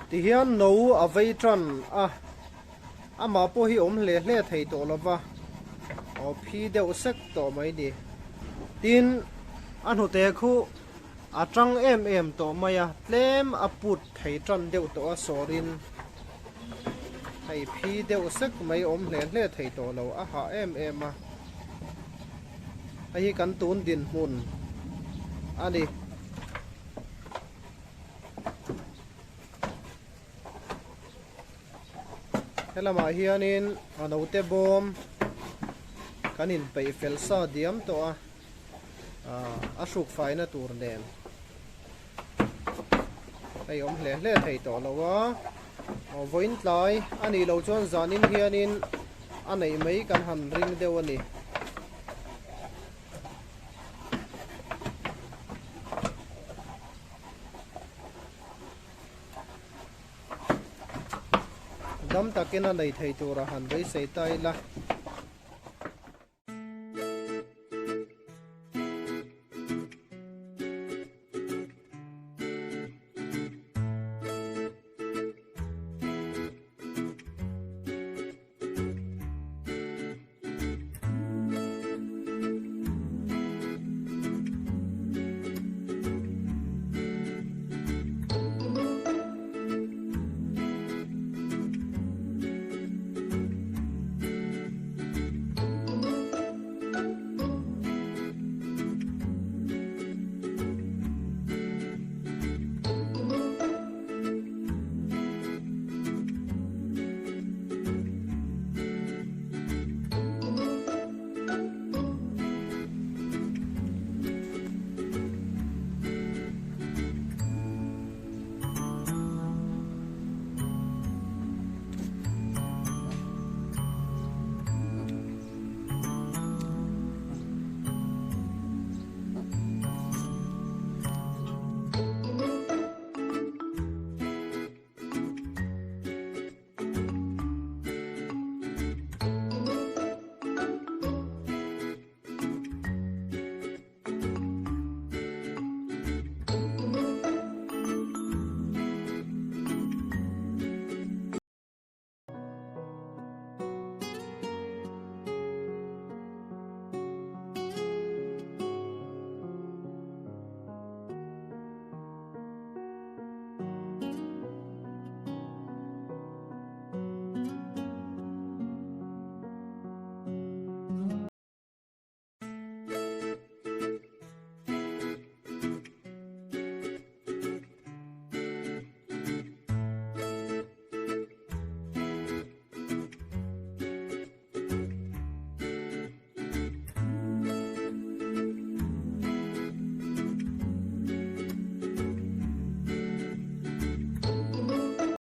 Tihian no a vei tan a, amah pawh hi awm hle hle thei tawh lo va, aw phi deuh sek tawh mai ni. Tin, a hnute khu a tang em em tawh mai a, tlem a put thei tan deuh tawh a sawrin hei phi deuh sek mai awm hle hle thei tawh lo, a hah em em a. Hei hi kan tun dinhmun a ni. Helamah hianin a note bawm kan inpeih fel sa diam tawh a, a hruk faina tur nen hei awm hle hle thei tawh lo a, vawiin tlai a nih loh chuan zanin hianin a neih mai kan han ring deuh a ni. Dam takin a nei thei tura han beisei ta ila.